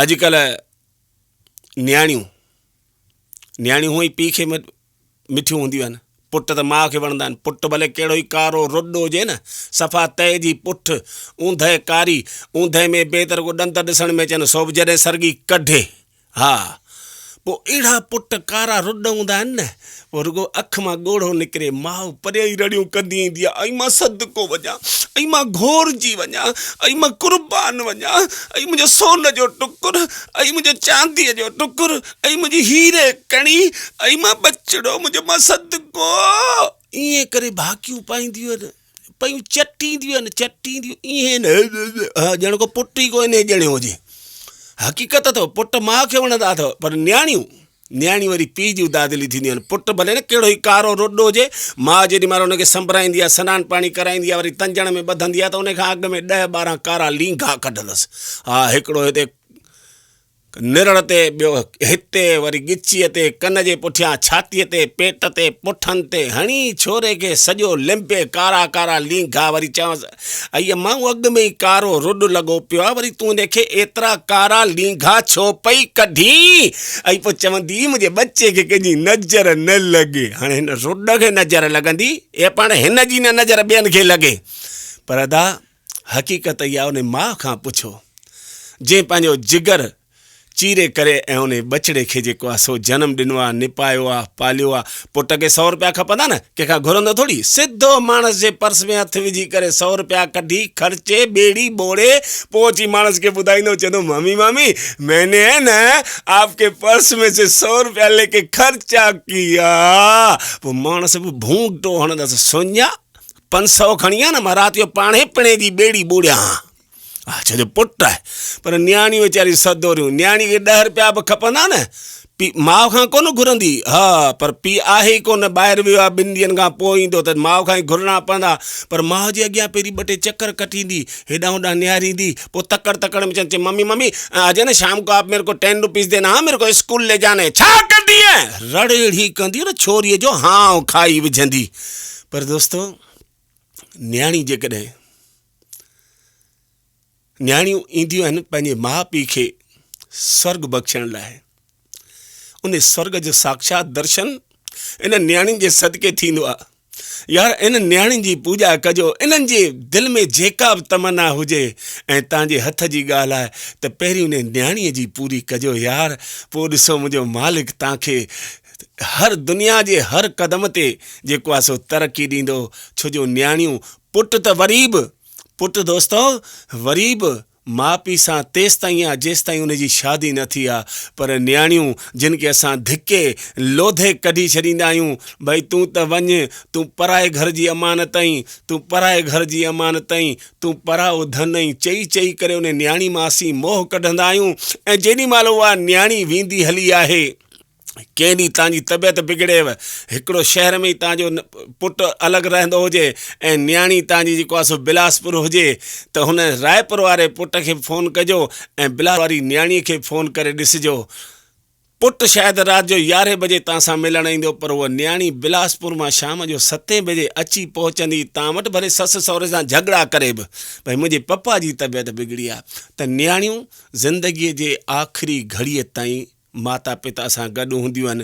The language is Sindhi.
اڄڪلهه نياڻيون، نياڻيون هونئن ئي پيء کي مٺيون هونديون آهن، پٽ ته ماء کي وڻندا آهن، پٽ ڀلي ڪهڙو ئي ڪارو رڏو هجي نه، صفا تئي جي پٺ، اوندهه ڪاري، اوندهه ۾ به ته رڳو ڏند ڏسڻ ۾ اچن، سو به جڏهن سرڳي ڪڍي. ها، پوء اهڙا پٽ ڪارا رڏ هوندا آهن نه، پوء رڳو اک مان ڳوڙهو نڪري، ماء پريان ئي رڙيون ڪندي ايندي آهي، ائي مان صدقو وڃان، ائي مان گهورجي وڃان، ائي مان قربان وڃان، ائي منهنجو سون جو ٽڪر، ائي منهنجو چانديء جو ٽڪر، ائي منهنجي هيري ڪڻي، ائي مان ٻچڙو، منهنجو مان صدقو. ائين ڪري ڀاڪيون پائينديون آهن. پيون چٽينديون آهن چٽينديون ائين ها ڄڻ ڪو پٽ ئي ڪو انهي ڄڻيو هجي حقيقت اٿو پٽ ماء کي وڻندا اٿو پر نياڻيون نياڻيون وري پيء جون دادلي ٿينديون آهن پٽ ڀلي نه ڪهڙو ئي ڪارو رڏو هجي ماء جيڏي مهل ان کي سنڀرائيندي آهي سنان پاڻي ڪرائيندي آهي وري تنجڻ ۾ ٻڌندي آهي ته ان کان اڳ ۾ ڏهه ٻارهن ڪارا لينگها ڪڍندس ها هڪڙو هتي نرڙ تي، ٻيو هتي، وري ڳچيء تي، ڪن جي پٺيان، ڇاتيء تي، پيٽ تي، پٺن تي، هڻي ڇوري کي سڄو لنبي ڪارا ڪارا لينگها، وري چيائونس، ائي مائون اڳ ۾ ئي ڪارو رڏ لڳو پيو آ، وري تون هن کي ايترا ڪارا لينگها ڇو پئي ڪڍين؟ ائي پوء چوندي، منهنجي ٻچي کي ڪنهن جي نظر نه لڳي. هاڻي هن رڏ کي نظر لڳندي، اي پاڻ هن جي نه نظر ٻين کي لڳي. پر ادا! حقيقت اها انهي ماء کان پڇو جنهن پنهنجو جگر چيري ڪري ۽ انهي ٻچڙي کي جيڪو آهي سو جنم ڏنو آهي نپايو آهي پاليو آهي پٽ کي سئو روپيا کپندا نه ڪنهن کان گهرندو ٿوري سڌو ماڻس جي پرس ۾ هٿ وجهي ڪري سئو روپيا ڪڍي خرچي ٻيڙي ٻوڙي پوء اچي ماڻس کي ٻڌائيندو چوندو مامي مامي مين ني هي نه آپ ڪي پرس ۾ سي سئو روپيا ليڪي خرچا ڪيا پوء ماڻس به ڀونگٽو هڻندس سڃا 500 کڻي آ نه مان رات جو پاڻهي پڻي جي ٻيڙي ٻوڙيان ها. ها ڇو جو پٽ آهي. پر نياڻي ويچاري سدوريون. نياڻي کي ڏهه رپيا به کپندا نه پي ماء کان ڪونه گهرندي. ها پر پيء آهي ئي ڪونه ٻاهر ويو آهي ٻن ڏينهن کان پوء ايندو ته ماء کان ئي گهرڻا پوندا. پر ماء جي اڳيان پهرين ٻه ٽي چڪر ڪٽيندي هيڏانهن هوڏانهن نهاريندي پوء تڪڙ تڪڙ ۾ چوندي ممي ممي آج هي نه شام ڪو آپ ميري ڪو ٽين روپيز دينا ها ميري ڪو اسڪول لي جانا هي. ڇا ڪندينء؟ رڙ اهڙي ڪندي نه ڇوريء جو هانء کائي وجهندي. پر دوستو نياڻي جيڪڏهن نياڻيون اينديون آهن پنهنجي ماء پيء کي سورڳ بخشڻ لاء ان سورڳ جو ساکشات درشن ان نياڻين جي صدقي ٿيندو آهي يار ان نياڻين جي پوڄا ڪجو انهن جي دل ۾ جيڪا به تمنا هجي ۽ تان جي هٿ جي ڳالهه آهي ته پهرين ان نياڻيء جي پوري ڪجو يار پوء ڏسو منهنجو مالڪ تان کي هر دنيا جي هر قدم تي جيڪو آهي سو ترقي ڏيندو ڇو جو نياڻيون پٽ ته وري به پٽ دوستو وري به ماء پيء سان تيستائين آ جيستائين ان جي شادي نه ٿي آ پر نياڻيون جن کي اسان ڌڪي لوڌي ڪڍي ڇڏيندا آهيون ڀئي تون ته وڃ تون پرائي گهر جي امانت آهين تون پرائي گهر جي امانت آهين تون پرائو ڌن ائين چئي چئي ڪري ان نياڻي مان اسين موهه ڪڍندا آهيون ۽ جيڏي مهل اها نياڻي ويندي هلي آهي ڪنهن ڏينهن تان جي طبيعت بگڙيو، هڪڙو شهر ۾ ئي تان جو پٽ الڳ رهندو هجي ۽ نياڻي تان جي جيڪو آهي سو بلاسپور هجي ته هن رائپور واري پٽ کي به فون ڪجو ۽ بلاسپور واري نياڻي کي به فون ڪري ڏسجو. پٽ شايد رات جو يارهين بجي تان سان ملڻ ايندو پر هوء نياڻي بلاسپور مان شام جو ستين بجي اچي پهچندي تان وٽ ڀلي سس سهري سان جهڳڙا ڪري به ڀئي منهنجي پپا جي طبيعت بگڙي آهي ته نياڻيون زندگيء جي آخري گهڙيء تائين ماتا پتا سان گڏ هونديون آهن.